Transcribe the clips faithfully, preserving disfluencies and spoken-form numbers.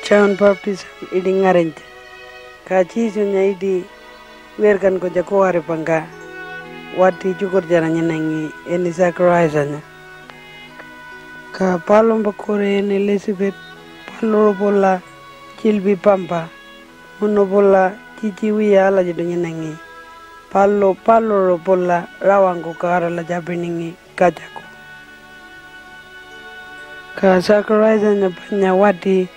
John Baptist iṯi ngarinytja. Ka Jesunya iṯi wirkankunytja kuwaripangka wati tjukurtjara nyinangi ini Zachariasanya. Ka palumpa kuri ini Elizabeth, paluṟu pula tjiḻpi pampa, munu pula tjitji wiya alatjiṯu nyinangi. Palu paluṟu pula rawangku Godala tjapiningi katjaku. Ka Zachariasanya panya wati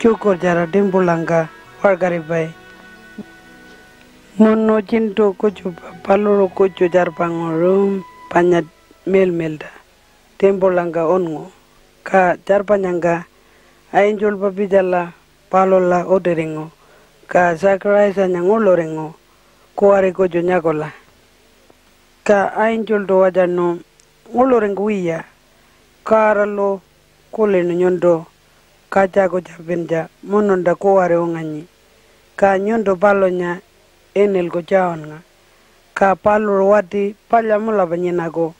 tjukurtjara timpulangka waṟkaripai. Munu tjiṉṯu kutjupa paluṟu kutju tjarpanguṟu panya miḻmiḻṯa timpulangka unngu. Ka tjarpanyangka angelpa pitjala palula utiringu, ka Zachariasanya nguḻuringu kuwari kutju nyakula. Ka angeltu watjanu, "Nguḻuringkuwiya, Godalu kulinu nyuntu katjaku tjapintja mununta kuwari unganyi, ka nyuntu palunya inilku Johnnga. Ka paluṟu wati palya mulapa nyinaku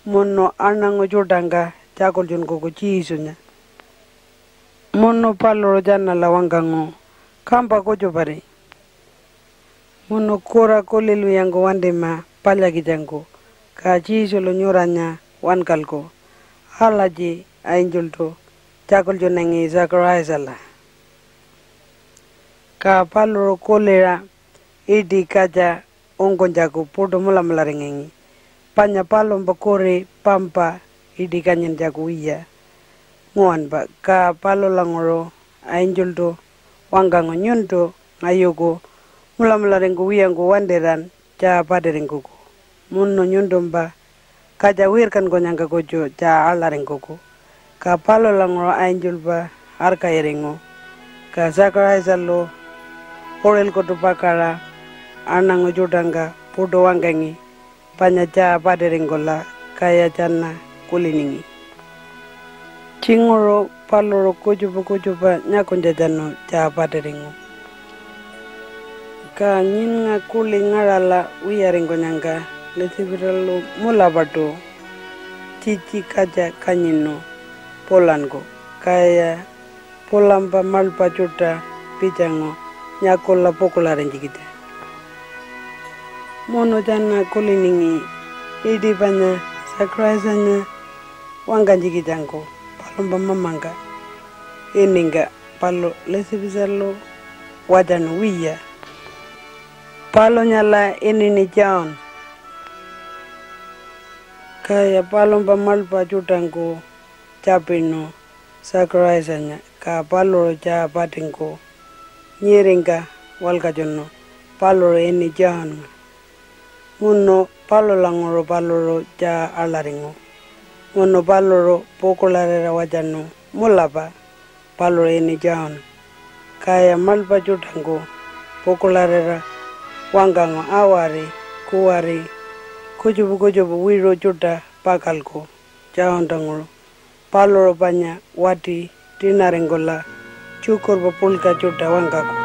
munu aṉangu tjuṯangka tjakultjunkuku Jesunya." Munu paluṟu tjanala wangkangu, "Kampa kutjupari." Munu kura kulilwiyangku wantima palyakitjangku, ka Jesulu nyuranya wankalku alatji angeltu tjakultjunangi Zachariasala. Ka paluṟu kuliṟa iṯi katja ungkunytjaku puṯu mulamularingangi, panya palumpa kuri pampa iṯi kanyintjaku wiya nguwanpa. Ka palulanguṟu angeltu wangkangu, "Nyuntu ngayuku mulamularingkuwiyangku wantiran tjaa patiringkuku, munu nyuntumpa katja wirkankunyangka kutju tjaa aḻaringkuku." Ka palulanguṟu angelpa arkayiringu. Ka Zachariasalu uṟilkutu pakaṟa aṉangu tjuṯangka puṯu wangkangi, panya tjaa patiringkula, kaya tjana kuliningi. Tjinguṟu paluṟu kutjupa kutjupa nyakunytjatjanu tjaa patiringu. Ka nyiṉnga kuḻi ngaṟala wiyaringkunyangka Elizabethalu mulapaṯu tjitji katja kanyinu pulanku, kaya pulampa maḻpa tjuṯa pitjangu nyakula pukuḻarinytjikitja. Munu tjana kuliningi iṯi panya Zachariasanya wangkanytjikitjangku palumpa mamangka iningka, palu Elizabethalu watjanu, "Wiya, palunyala inini John." Kaya palumpa maḻpa tjuṯangku tjapinu Zachariasanya, ka paluṟu tjaa patingku nyiringka walkatjunu, paluṟu ini Johnnga. Munu palulanguṟu paluṟu tjaa aḻaringu. Munu paluṟu pukuḻarira watjanu, "Mulapa, paluṟu ini John." Kaya maḻpa tjuṯangku pukuḻarira wangkangu, "Awari, kuwari kutjupa kutjupa wiṟu tjuṯa pakalku Johntanguṟu, paluṟu panya wati tiṉaringkula tjukurpa puḻka tjuṯa wangkaku."